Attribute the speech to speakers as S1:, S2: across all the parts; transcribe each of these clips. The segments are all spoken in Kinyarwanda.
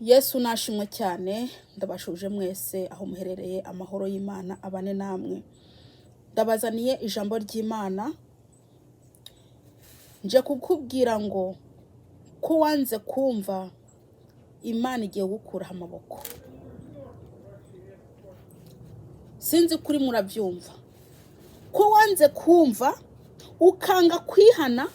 S1: Yesu nashimwe cyane. Ndabashuje mwese aho muherereye, amahoro y'Imana abane namwe. Ndabazaniye ijambo ry'Imana, nje kukubwira ngo ko wanze kumva, Imana igiye gukuraho amaboko. Sinzi kuri murabyumva ko wanze kumva, ukanga kwihana,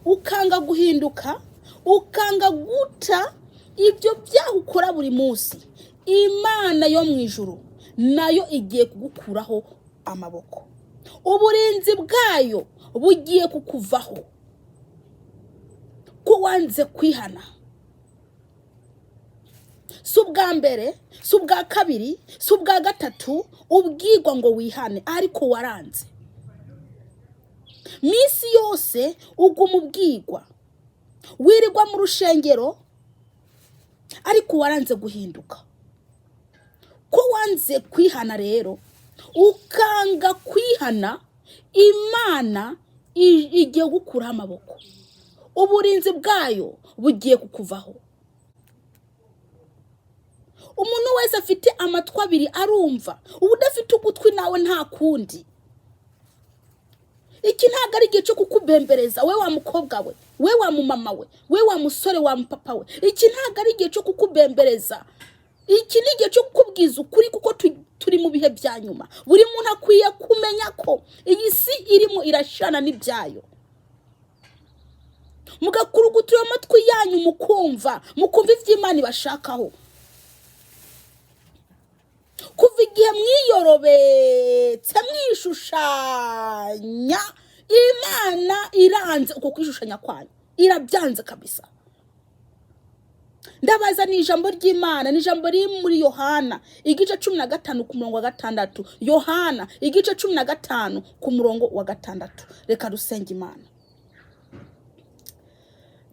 S1: ukanga guhinduka, ukanga guta ibyo byaha ukora buri munsi, Imana yo mu ijuru nayo igiye kugukuraho amaboko. Uburinzi bwayo bugiye kukuvaho ko wanze kwihana. Si ubwa mbere, si ubwa kabiri, si ubwa gatatu ubwirwa ngo wihane, ariko waranze. Minsi yose uguma ubwirwa, wirirwa mu rushengero, ariko waranze guhinduka. Ko wanze kwihana rero, ukanga kwihana, Imana igiye gukuraho amaboko, uburinzi bwayo bugiye kukuvaho. Umuntu wese afite amatwi abiri arumva, uba udafite ugutwi nawe nta kundi. Iki ntabwo ari igihe cyo kukubembereza, we wa mukobwa we, we wa mumama we, we wa musore, wa mupapa we. Iki ntabwo ari igihe cyo kukubembereza, iki ni igihe cyo kukubwiza ukuri, kuko turi mu bihe bya nyuma. Buri muntu akwiye kumenya ko iyi si irimo irashana n'ibyayo. Mugakurugutura amatwi yanyu, mukumva, mukumva iby'Imana ibashakaho. Kuva igihe mwiyorobetse mwishushanya, Imana iranze uko kwishushanya kwanyu, irabyanze kabisa. Ndabaza, ni ijambo ry'Imana, ni ijambo riri muri Yohana igice 15 ku murongo wa 6. Yohana igice 15 ku murongo wa 6. Reka rusenge Imana.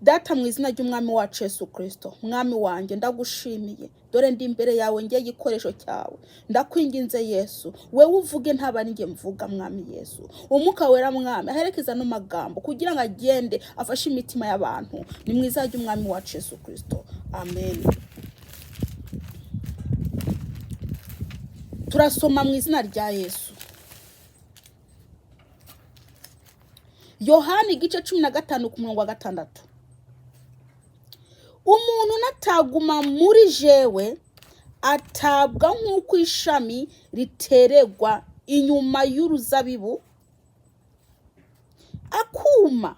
S1: Data, mu izina ry'Umwami wacu Yesu Kirisito, Mwami wanjye, ndagushimiye. Dore ndi imbere yawe, ngiye igikoresho cyawe. Ndakwinginze Yesu, wewe uvuge, ntaba ari njye mvuga. Mwami Yesu, Umwuka Wera, Mwami, aherekeza ano magambo kugira ngo agende afashe imitima y'abantu. Ni mu izina ry'Umwami wacu Yesu Kirisito, amen. Turasoma mu izina rya Yesu. Yohani igice 15 ku murongo wa 6. Umuntu nataguma muri jewe atabwa nk'uko ishami riteregwa inyuma y'uruzabibu akuma,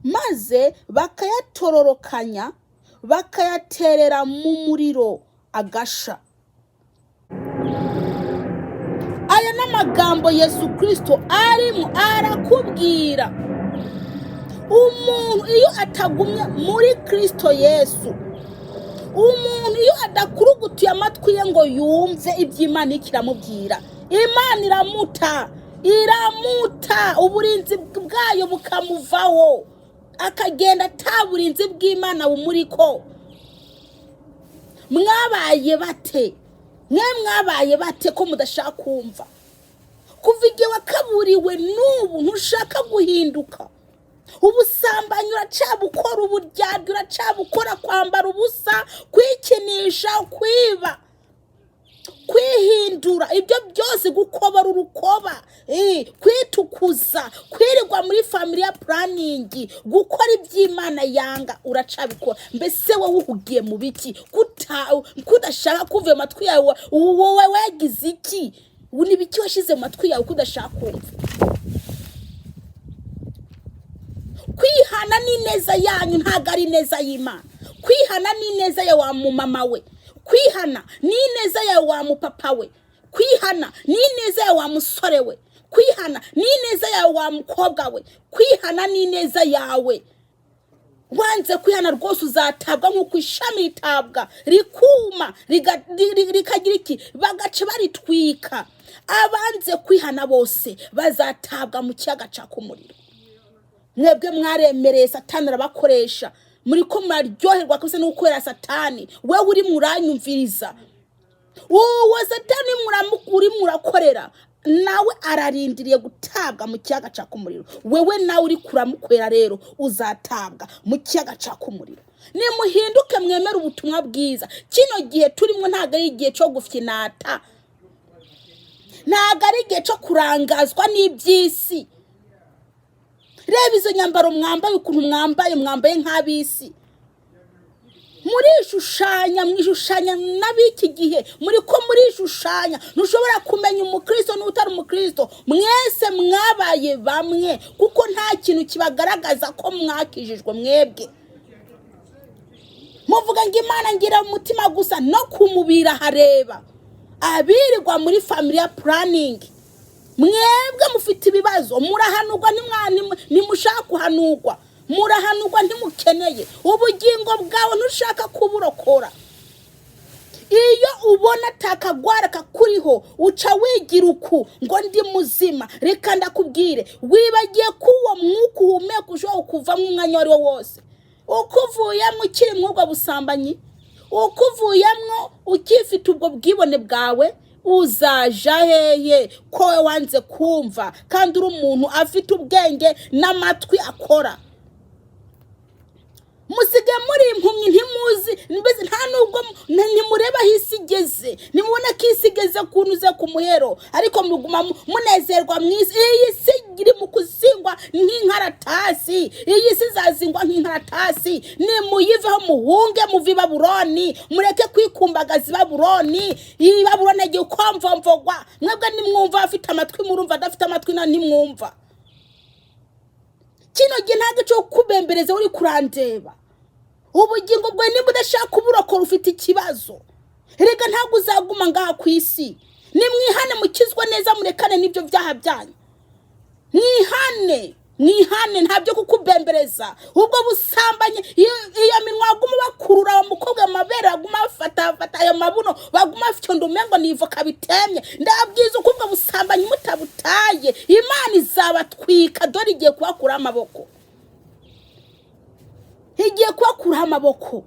S1: maze bakayatororokanya, bakayaterera mu muriro agasha. Aya ni amagambo Yesu Kirisito arimo arakubwira. Umuntu iyo atagumye muri Kirisito Yesu, umuntu iyo adakurugutuye amatwi ye ngo yumve iby'Imana ikiramubwira, Imana iramuta, iramuta, uburinzi bwayo bukamuvaho, akagenda ata burinzi bw'Imana bumuriko. Mwabaye bate? Mwe mwabaye bate ko mudashaka kumva? Kuva igihe wakaburiwe n'ubu ntushaka guhinduka. Ubusambanyi uracabukora, uburyarya uracabukora, kwambara ubusa, kwikinisha, kwiba, kwihindura, ibyo byose, gukobora urukoba, kwitukuza, kwirirwa muri familiya puraningi, gukora iby'Imana yanga, uracabikora. Mbese wowe uhugiye mu biki kudashaka kumva amatwi yawe? Wowe wagize iki? Ni ibiki washyize mu matwi yawe kudashaka kumva? Kwihana ni ineza yanyu, ntabwo ari ineza y'Imana. Kwihana ni ineza ya wa mumama we, kwihana ni ineza ya wa mupapa we, kwihana ni ineza ya wa musore we, kwihana ni ineza ya wa mukobwa we, kwihana ni ineza yawe. Wanze kwihana rwose uzatabwa nk'uko ishami ritabwa rikuma, rikagira iki, bagaca baritwika. Abanze kwihana bose bazatabwa mu kiyaga caka umuriro. Mwebwe mwaremereye, Satani arabakoresha, muri ko muraryoherwa kabisa no gukorera Satani. Wewe uri muranyumviriza, uwo Satani uri murakorera nawe ararindiriye gutabwa mu kiyaga caka umuriro. Wewe nawe uri kuramukwera rero uzatabwa mu kiyaga caka umuriro. Nimuhinduke. Nimuhinduke mwemere ubutumwa bwiza. Kino gihe turimo ntabwo ari igihe cyo gufyinata, ntabwo ari igihe cyo kurangazwa n'iby'isi. Reba izo nyambaro mwambaye, ukuntu mwambaye, mwambaye nk'ab'isi. Murishushanya, mwishushanya n'ab'iki gihe, muri ko murishushanya. Ntushobora kumenya umukristo n'utari umukristo, mwese mwabaye bamwe, kuko nta kintu kibagaragaza ko mwakijijwe. Mwebwe muvuga ngo Imana ngira umutima gusa, no ku mubiri hareba abirirwa muri family planning. Mwebwe mufite ibibazo, murahanurwa, ntimushaka guhanurwa, murahanurwa, ntimukeneye ubugingo bwawe, ntushaka kuburokora. Iyo ubona atakagwara kakuriho, uca wigira uku ngo ndi muzima. Reka ndakubwire, wibagiye ko uwo mwuka uhumeka ushobora kuvamo umwanya uwo ari wo wose. Uko uvuyemo ukiri muri ubwo busambanyi, uko uvuyemo ukifite ubwo bwibone bwawe, uzaja hehe ko we wanze kumva kandi uri umuntu afite ubwenge n'amatwi akora? Musigaye muri impumyi, ntimuzi mbese, nta nubwo ntimureba aho isi igeze, ntimubona ko isi igeze kuntu uze ku muhero, ariko muguma munezerwa mu isi. Iyi si iri mu kuzingwa nk'inkaratasi, iyi si izazingwa nk'inkaratasi. Nimuyiveho, muhunge, muve i Babuloni, mureke kwikumbagaza i Babuloni. Iyi Babuloni igiye ukomvomvogwa. Mwebwe nimwumva, abafite amatwi murumva, adafite amatwi na ntimwumva. Kino gihe ntabwo cyo kubembereza uri kurandeba. Ubugingo bwawe nimba udashaka kuburokora, ufite ikibazo. Reka, ntabwo uzaguma ngaha ku isi. Nimwihane, mukizwe neza, murekane n'ibyo byaha byanyu. Mwihane, mwihane, ntabyo kukubembereza. Ubwo busambanyi, iyo minwa baguma bakurura, uwo mukobwa amabere baguma bafata bafata, ayo mabuno baguma bafite, umengo ni ivoka bitemye. Ndababwiza uko ubwo busambanyi mutabutaye, Imana izabatwika. Dore igiye kubakuraho amaboko, igiye kubakuraho amaboko.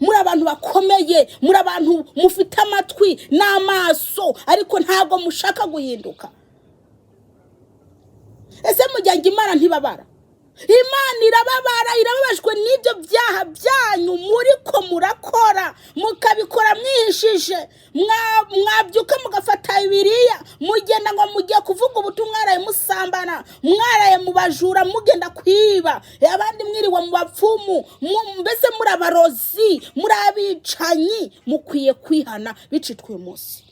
S1: Muri abantu bakomeye, muri abantu mufite amatwi n'amaso, ariko ntabwo mushaka guhinduka. Ese mujyanga Imana ntibabara? Imana irababara, irababajwe n'ibyo byaha byanyu muri ko murakora, mukabikora mwihishije. Mwabyuka mugafata Bibiliya, mugenda ngo mugiye kuvuga ubutumwa, mwaraye musambana, mwaraye mu bajura, mugenda kwiba abandi, mwiriwe mu bapfumu, mbese muri abarozi, muri abicanyi. Mukwiye kwihana bicitwa uyu munsi.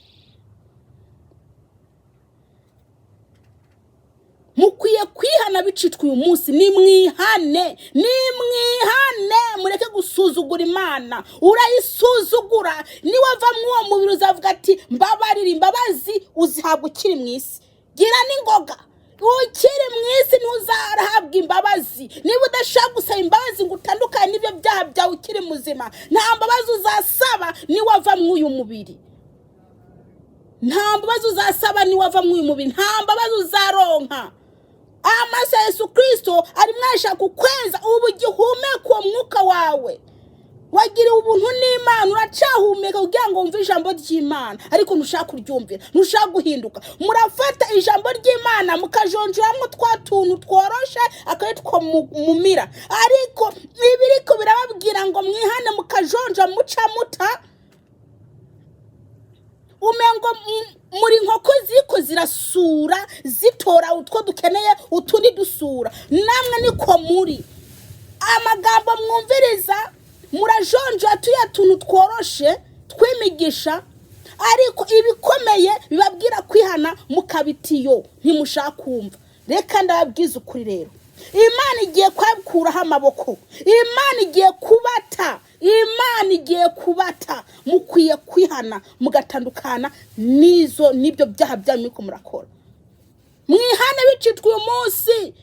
S1: Mukwiye kwihana bicitwa uyu munsi. Nimwihane, nimwihane, mureke gusuzugura Imana. Urayisuzugura, niwava muri uwo mubiri uzavuga ati mbabarira. Imbabazi uzihabwa ukiri mu isi. Gira n'ingoga, ukiri mu isi ntuzahabwa imbabazi. Niba udashaka gusaba imbabazi ngo utandukane n'ibyo byaha byawe ukiri muzima, nta mbabazi uzasaba niwava muri uyu mubiri. Nta mbabazi uzasaba niwava muri uyu mubiri, nta mbabazi uzaronka. Amaso ya Yesu Kirisito arimo arashaka kukweza. Ubu ugihumeka uwo mwuka wawe, wagiriwe ubuntu n'Imana, uracahumeka kugira ngo wumve ijambo ry'Imana, ariko ntushaka kuryumvira, ntushaka guhinduka. Murafata ijambo ry'Imana mukajonjoramo twa tuntu tworoshe, akaba ari two mumira, ariko ibiriko birababwira ngo mwihane, mukajonja muca muta, umengo muri inkoko ziriko zirasura, zitora utwo dukeneye, utundi dusura. Namwe niko muri. Amagambo mwumviriza, murajonjora tuya tuntu tworoshe twimigisha, ariko ibikomeye bibabwira kwihana mukabitiyo, ntimushaka kumva. Reka ndababwiza ukuri rero, Imana igiye kubakuraho amaboko, Imana igiye kubata, Imana igiye kubata. Mukwiye kwihana mugatandukana n'izo n'ibyo byaha byanyu muriko murakora. Mwihane bicitwa uyu munsi,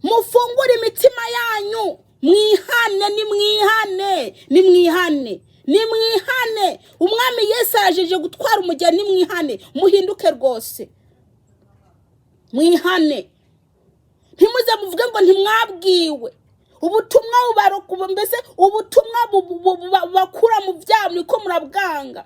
S1: mufungure imitima yanyu, mwihane, nimwihane, nimwihane, nimwihane. Umwami Yesu arajeje gutwara umugeni. Nimwihane, muhinduke rwose, mwihane. Ntimuze muvuge ngo ntimwabwiwe. Ubutumwa bubarokuba, mbese ubutumwa bubakura mu byaha muriko murabwanga.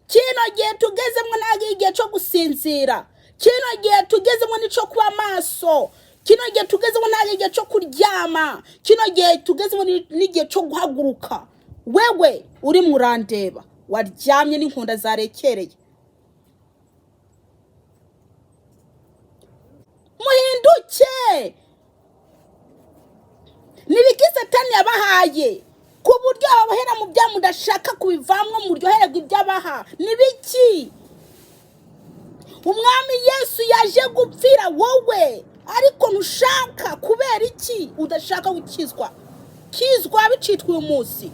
S1: Kino gihe tugezemo ntabwo ari igihe cyo gusinzira, kino gihe tugezemo ni cyo kuba maso. Kino gihe tugezemo ntabwo igihe cyo kuryama. Kino gihe tugezemo n'igihe cyo guhaguruka. Wewe uri murandeba waryamye n'inkunda zarekereye, muhinduke. Nibiki Satani yabahaye ku buryo ababohera mu byaha mudashaka kubivamwo, muryohererwa ibyo abaha? Nibiki? Umwami Yesu yaje gupfira wowe, ariko ntushaka. Kubera iki udashaka gukizwa? Kizwa bicitwa uyu munsi.